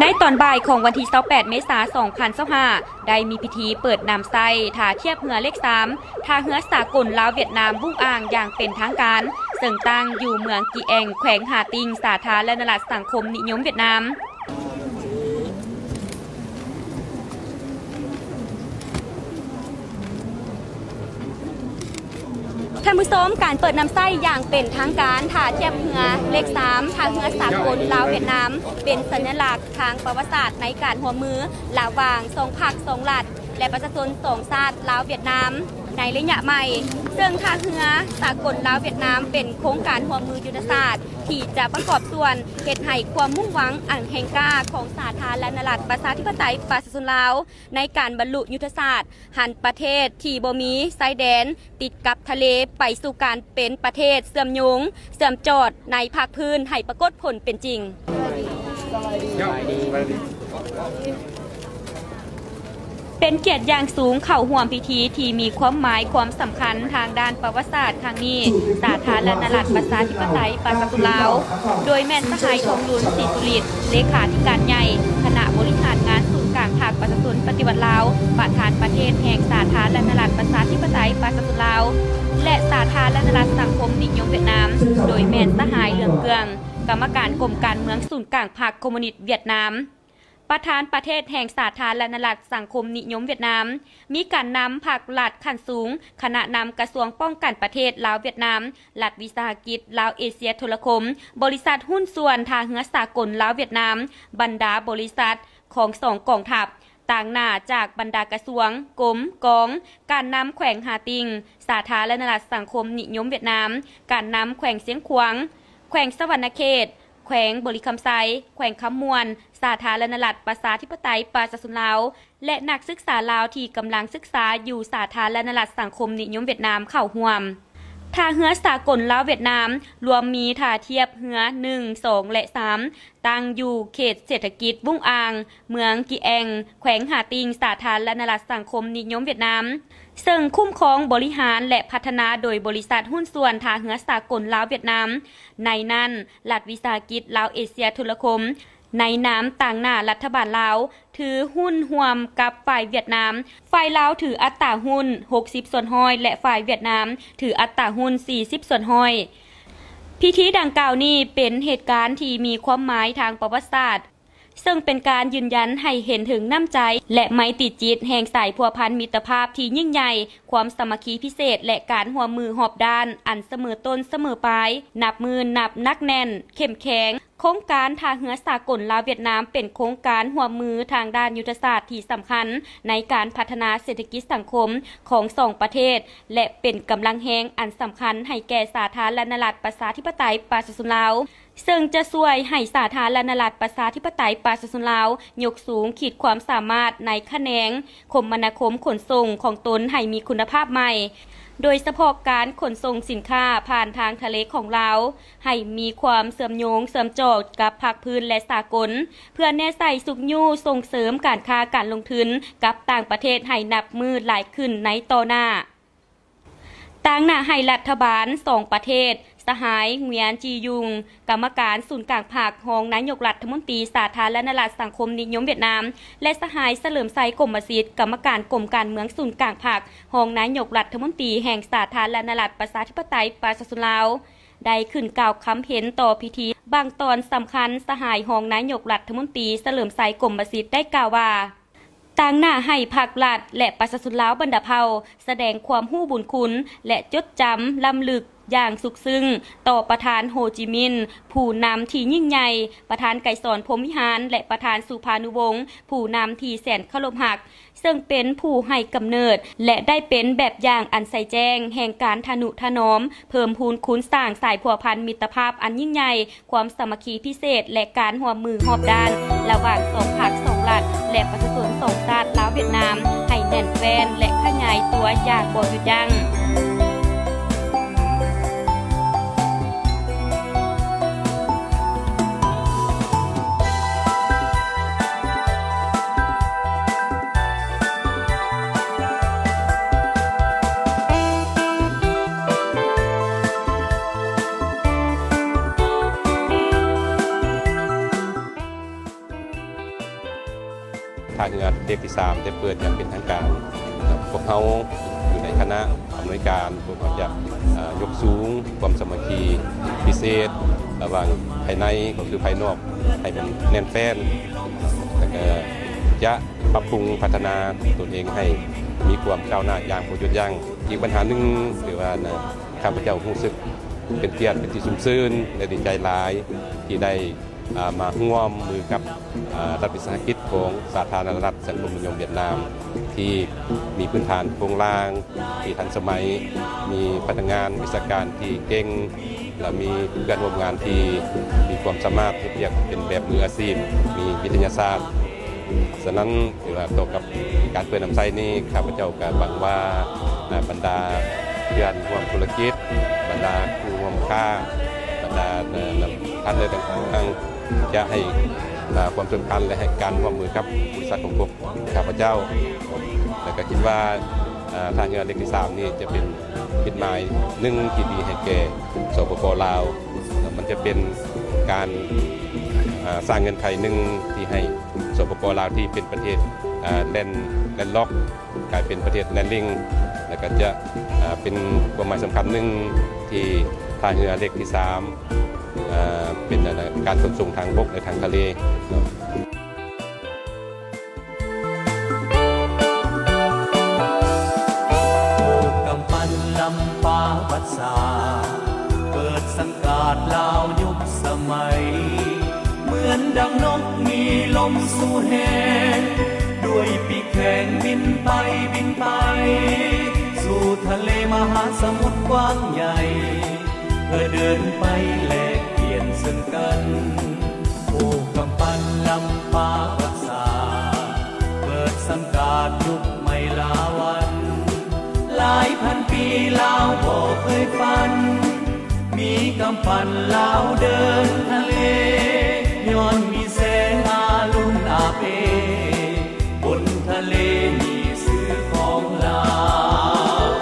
ໃນຕອນບ່າຍຂອງວັນທີຊາວແປດ ເມສາ ສອງພັນຊາວຫ້າ ໄດ້ມີພິທີເປີດນຳໃຊ້ທ່າທຽບເຮືອເລກສາມ ທ່າເຮືອສາກົນລາວຫວຽດນາມ ວຸ້ງອາງ ຢ່າງເປັນທາງການ, ເຊິ່ງຕັ້ງຢູ່ເມືອງກີແອງ ແຂວງຫາຕິ່ງ ສາທາລະນະລັດສັງຄົມນິຍົມຫວຽດນາມ. ທ່ານຜູ້ຊົມ, ການເປີດນຳໃຊ້ຢ່າງເປັນທາງການທ່າທຽບເຮືອເລກສາມ ທ່າເຮືອສາກົນລາວຫວຽດນາມ ເປັນສັນຍະລັກທາງປະຫວັດສາດໃນການຮ່ວມມືລະຫວ່າງສອງພັກສອງລັດ ແລະ ປະຊາຊົນສອງຊາດລາວຫວຽດນາມໃນໄລຍະໃໝ່, ເຊິ່ງທ່າເຮືອສາກົນລາວຫວຽດນາມເປັນໂຄງການຮ່ວມມືຍຸດທະສາດ ທີ່ຈະປະກອບສ່ວນເຮັດໃຫ້ຄວາມມຸ່ງຫວັງອັນແຮງກ້າຂອງສາທາລະນະລັດປະຊາທິປະໄຕປະຊາຊົນລາວ ໃນການບັນລຸຍຸດທະສາດຫັນປະເທດທີ່ບໍ່ມີຊາຍແດນຕິດກັບທະເລ ໄປສູ່ການເປັນປະເທດເຊື່ອມໂຍງ, ເຊື່ອມຈອດໃນພາກພື້ນໃຫ້ປາກົດຜົນເປັນຈິງ. ເປັນກຽດຢ່າງສູງເຂົ້າຮ່ວມພິທີທີ່ມີຄວາມໝາຍຄວາມສຳຄັນທາງດ້ານປະຫວັດສາດຄັ້ງນີ້, ສາທາລະນະລັດປະຊາທິປະໄຕປະຊາຊົນລາວ ໂດຍແມ່ນສະຫາຍ ທອງລຸນ ສີສຸລິດ ເລຂາທິການໃຫຍ່ຄະນະບໍລິຫານງານສູນກາງພັກປະຊາຊົນປະຕິວັດລາວ, ປະທານປະເທດແຫ່ງສາທາລະນະລັດປະຊາທິປະໄຕປະຊາຊົນລາວ ແລະ ສາທາລະນະລັດສັງຄົມນິຍົມຫວຽດນາມ, ໂດຍແມ່ນສະຫາຍ ເຫຼືອງເກືອງ ກຳມະການກົມການເມືອງສູນກາງພັກຄອມມູນິດຫວຽດນາມ. ປະທານປະເທດແຫ່ງສາທາລະນະລັດສັງຄົມນິຍົມຫວຽດນາມ, ມີການນຳພັກລັດຂັ້ນສູງ, ຄະນະນຳກະຊວງປ້ອງກັນປະເທດລາວຫວຽດນາມ, ລັດວິສາຫະກິດລາວເອເຊຍໂທລະຄົມ, ບໍລິສັດຫຸ້ນສ່ວນທ່າເຮືອສາກົນລາວຫວຽດນາມ, ບັນດາບໍລິສັດຂອງສອງກອງທັບ, ຕາງໜ້າຈາກບັນດາກະຊວງ, ກົມ, ກອງ, ການນຳແຂວງຫາຕິ່ງ, ສາທາລະນະລັດສັງຄົມນິຍົມຫວຽດນາມ, ການນຳແຂວງຊຽງຂວາງ, ແຂວງສະຫວັນນະເຂດ, ແຂວງບໍລິຄຳໄຊ, ແຂວງຄຳມ່ວນ, ສາທາລະນະລັດປະຊາທິປະໄຕປະຊາຊົນລາວ ແລະ ນັກສຶກສາລາວທີ່ກຳລັງສຶກສາຢູ່ສາທາລະນະລັດສັງຄົມນິຍົມຫວຽດນາມເຂົ້າຮ່ວມ. ທ່າເຮືອສາກົນລາວຫວຽດນາມລວມມີທ່າທຽບເຮືອໜຶ່ງ ສອງ ແລະ ສາມ ຕັ້ງຢູ່ເຂດເສດຖະກິດວຸ້ງອາງ, ເມືອງກີແອງ, ແຂວງຫາຕິ່ງ, ສາທາລະນະລັດສັງຄົມນິຍົມຫວຽດນາມ, ເຊິ່ງຄຸ້ມຄອງ, ບໍລິຫານ ແລະ ພັດທະນາໂດຍບໍລິສັດຫຸ້ນສ່ວນທ່າເຮືອສາກົນລາວຫວຽດນາມ, ໃນນັ້ນ ລັດວິສາຫະກິດລາວເອເຊຍໂທລະຄົມ ໃນນາມຕາງໜ້າລັດຖະບານລາວ ຖືຫຸ້ນຮ່ວມກັບຝ່າຍຫວຽດນາມ, ຝ່າຍລາວຖືອັດຕາຫຸ້ນຫົກສິບສ່ວນຮ້ອຍ ແລະ ຝ່າຍຫວຽດນາມຖືອັດຕາຫຸ້ນສີ່ສິບສ່ວນຮ້ອຍ. ພິທີດັ່ງກ່າວນີ້ເປັນເຫດການທີ່ມີຄວາມໝາຍທາງປະຫວັດສາດ, ເຊິ່ງເປັນການຢືນຢັນໃຫ້ເຫັນເຖິງນ້ຳໃຈ ແລະ ໄມຕີຈິດແຫ່ງສາຍພົວພັນມິດຕະພາບທີ່ຍິ່ງໃຫຍ່, ຄວາມສາມັກຄີພິເສດ ແລະ ການຮ່ວມມືຮອບດ້ານອັນສະເໝີຕົ້ນສະເໝີປາຍ, ນັບໝື່ນນັບໜັກແໜ້ນ, ເຂັ້ມແຂງ. ໂຄງການທ່າເຮືອສາກົນລາວຫວຽດນາມເປັນໂຄງການຮ່ວມມືທາງດ້ານຍຸດທະສາດທີ່ສຳຄັນໃນການພັດທະນາເສດຖະກິດສັງຄົມຂອງສອງປະເທດ ແລະ ເປັນກຳລັງແຮງອັນສຳຄັນໃຫ້ແກ່ສາທາລະນະລັດປະຊາທິປະໄຕປະຊາຊົນລາວ, ເຊິ່ງຈະຊ່ວຍໃຫ້ສາທາລະນະລັດປະຊາທິປະໄຕປະຊາຊົນລາວຍົກສູງຂີດຄວາມສາມາດໃນຂະແໜງຄົມມະນາຄົມຂົນສົ່ງຂອງຕົນໃຫ້ມີຄຸນນະພາບໃໝ່, ໂດຍສະເພາະການຂົນສົ່ງສິນຄ້າຜ່ານທາງທະເລຂອງລາວ ໃຫ້ມີຄວາມເຊື່ອມໂຍງເຊື່ອມຈອດກັບພາກພື້ນ ແລະ ສາກົນ, ເພື່ອແນໃສ່ຊຸກຍູ້ສົ່ງເສີມການຄ້າການລົງທຶນກັບຕ່າງປະເທດໃຫ້ນັບມື້ຫຼາຍຂຶ້ນໃນຕໍ່ໜ້າ. ຕາງໜ້າໃຫ້ລັດຖະບານສອງປະເທດ, ສະຫາຍ ງວຽນ ຈີຍຸງ ກຳມະການສູນກາງພັກ, ຮອງນາຍົກລັດຖະມົນຕີສາທາລະນະລັດສັງຄົມນິຍົມຫວຽດນາມ ແລະ ສະຫາຍ ສະເຫຼີມໄຊ ກົມມະສິດ ກຳມະການກົມການເມືອງສູນກາງພັກ, ຮອງນາຍົກລັດຖະມົນຕີແຫ່ງສາທາລະນະລັດປະຊາທິປະໄຕປະຊາຊົນລາວ ໄດ້ຂຶ້ນກ່າວຄຳເຫັນຕໍ່ພິທີບາງຕອນສຳຄັນ. ສະຫາຍຮອງນາຍົກລັດຖະມົນຕີ ສະເຫຼີມໄຊ ກົມມະສິດ ໄດ້ກ່າວວ່າ, ຕາງໜ້າໃຫ້ພັກລັດ ແລະ ປະຊາຊົນລາວບັນດາເຜົ່າ ສະແດງຄວາມຮູ້ບຸນຄຸນ ແລະ ຈົດຈຳລ້ຳລຶກຢ່າງສຸກຊຶ້ງຕໍ່ປະທານໂຮຈິມິນ ຜູ້ນຳທີ່ຍິ່ງໃຫຍ່, ປະທານໄກສອນ ພົມວິຫານ ແລະ ປະທານສຸພານຸວົງ ຜູ້ນຳທີ່ແສນເຄົາລົບຮັກ, ເຊິ່ງເປັນຜູ້ໃຫ້ກຳເນີດ ແລະ ໄດ້ເປັນແບບຢ່າງອັນໃສແຈ້ງແຫ່ງການທະນຸຖະໜອມ, ເພີ່ມພູນຄູນສ້າງສາຍພົວພັນມິດຕະພາບອັນຍິ່ງໃຫຍ່, ຄວາມສາມັກຄີພິເສດ ແລະ ການຮ່ວມມືຮອບດ້ານລະຫວ່າງສອງພັກສອງລັດ ແລະ ປະຊາຊົນສອງຊາດລາວຫວຽດນາມ ໃຫ້ແໜ້ນແຟ້ນ ແລະ ຂະຫຍາຍຕົວຢ່າງບໍ່ຢຸດຢັ້ງ. ທ່າເຮືອເລກທີສາມ ໄດ້ເປີດຢ່າງເປັນທາງການ. ພວກເຮົາຢູ່ໃນຄະນະອຳນວຍການ ພວກເຮົາຈະ ເອີ່ ຍົກສູງຄວາມສາມັກຄີພິເສດລະຫວ່າງພາຍໃນ ກໍຄືພາຍນອກ ໃຫ້ມັນແໜ້ນແຟ້ນ ແລ້ວກໍຈະປັບປຸງພັດທະນາຕົນເອງໃຫ້ມີຄວາມກ້າວໜ້າຢ່າງບໍ່ຢຸດຢັ້ງ. ອີກບັນຫາໜຶ່ງ ຖືວ່າ ນະ ຂ້າພະເຈົ້າຮູ້ສຶກເປັນກຽດ ເປັນທີ່ຊຸ່ມຊື່ນ ແລະ ດີໃຈຫຼາຍທີ່ໄດ້ ອາ ມາຮ່ວມມືກັບ ອາ ລັດວິສາຫະກິດຂອງສາທາລະນະລັດສັງຄົມນິຍົມຫວຽດນາມ ທີ່ມີພື້ນຖານໂຄງລ່າງທີ່ທັນສະໄໝ, ມີພະນັກງານວິຊາການທີ່ເກັ່ງ ແລະ ມີເພື່ອນຮ່ວມງານທີ່ມີຄວາມສາມາດເຮັດວຽກເປັນແບບມືອາຊີບ, ມີວິທະຍາສາດ. ສະນັ້ນ ຖືວ່າຕໍ່ກັບການເປີດນ້ຳໃຊ້ນີ້ ຂ້າພະເຈົ້າກໍຫວັງວ່າ ອາ ບັນດາເພື່ອນຮ່ວມທຸລະກິດ, ບັນດາຄູ່ຮ່ວມຄ້າ, ບັນດາ ເອີ່ ທ່ານໃດຕ່າງໆ ຈະໃຫ້ ອາ ຄວາມສຳຄັນ ແລະ ໃຫ້ການຮ່ວມມືກັບບໍລິສັດຂອງພວກຂ້າພະເຈົ້າ ແລະ ກໍຄິດວ່າ ອາ ທ່າເຮືອເລກທີສາມນີ້ຈະເປັນ ເປັນໝາຍໜຶ່ງທີ່ດີໃຫ້ແກ່ ສປປ ລາວ. ແລະ ມັນຈະເປັນການ ອາ ສ້າງເງື່ອນໄຂໜຶ່ງທີ່ໃຫ້ ສປປ ລາວ ທີ່ເປັນປະເທດ ອາ ແລນ ແລນລັອກ ກາຍເປັນປະເທດແລນລິງ ແລະ ກໍຈະ ອາ ເປັນຄວາມໝາຍສຳຄັນໜຶ່ງທີ່ທ່າເຮືອເລກທີສາມ ອາ ເປັນ ອາ ການຂົນສົ່ງທາງບົກ ແລະ ທາງທະເລ. ໂອກຳປັ່ນລຳປາວັດສາ ເປີດສັງກາດລາວຍຸກສະໄໝ ເໝືອນດັ່ງນົກມີລົມສູ່ແຮງ ດ້ວຍປີກແຂງບິນໄປບິນໄປ ສູ່ທະເລມະຫາສະໝຸດກວ້າງໃຫຍ່ ເພື່ອເດີນໄປແລກປ່ຽນເຊິ່ງກັນ. ໂອກຳປັ່ນລຳປາວັດສາ ເປີດສັງກາດຍຸກໃໝ່ລາວັນ ຫຼາຍພັນປີລາວບໍ່ເຄີຍຝັນ ມີກຳປັ່ນລາວເດີນທະເລ ຍ້ອນມີແສງອາລຸນອາເປ ບົນທະເລມີຊື່ຂອງລາວ.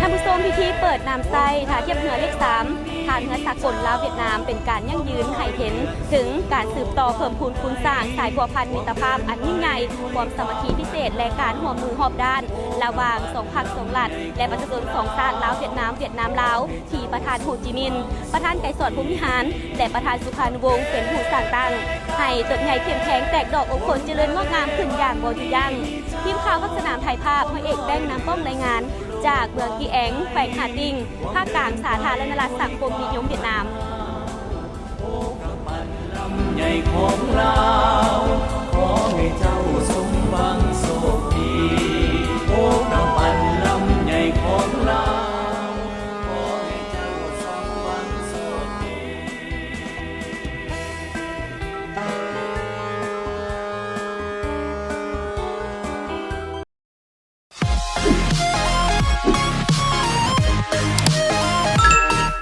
ທ່ານຜູ້ຊົມ, ພິທີເປີດນ້ຳໃຊ້ທ່າທຽບເຮືອເລກສາມ ທ່າເຮືອສາກົນລາວຫວຽດນາມ ເປັນການຢັ້ງຢືນໃຫ້ເຫັນເຖິງການສືບຕໍ່ເພີ່ມພູນຄູນສ້າງສາຍພົວພັນມິດຕະພາບອັນຍິ່ງໃຫຍ່, ຄວາມສາມັກຄີພິເສດ ແລະ ການຮ່ວມມືຮອບດ້ານລະຫວ່າງສອງພັກສອງລັດ ແລະ ປະຊາຊົນສອງຊາດ ລາວ-ຫວຽດນາມ, ຫວຽດນາມ-ລາວ ທີ່ປະທານໂຮຈິມິນ, ປະທານໄກສອນ ພົມວິຫານ ແລະ ປະທານສຸພານຸວົງ ເປັນຜູ້ສ້າງຕັ້ງ ໃຫ້ເຕີບໃຫຍ່ເຂັ້ມແຂງ ແຕກດອກອົງຜົນ ຈະເລີນງອກງາມຂຶ້ນຢ່າງບໍ່ຢຸດຢັ້ງ. ທີມຂ່າວພາກສະໜາມຖ່າຍພາບ ຮ້ອຍເອກ ແປ້ງ ນາມປ້ອງ ລາຍງານ ຈາກເມືອງກີແອງ ແຂວງຫາຕິ່ງ ພາກກາງ ສາທາລະນະລັດສັງຄົມນິຍົມຫວຽດນາມ. ໂອກຳປັ່ນລຳໃຫຍ່ຂອງລາວ ຂໍໃຫ້ເຈົ້າໂຊ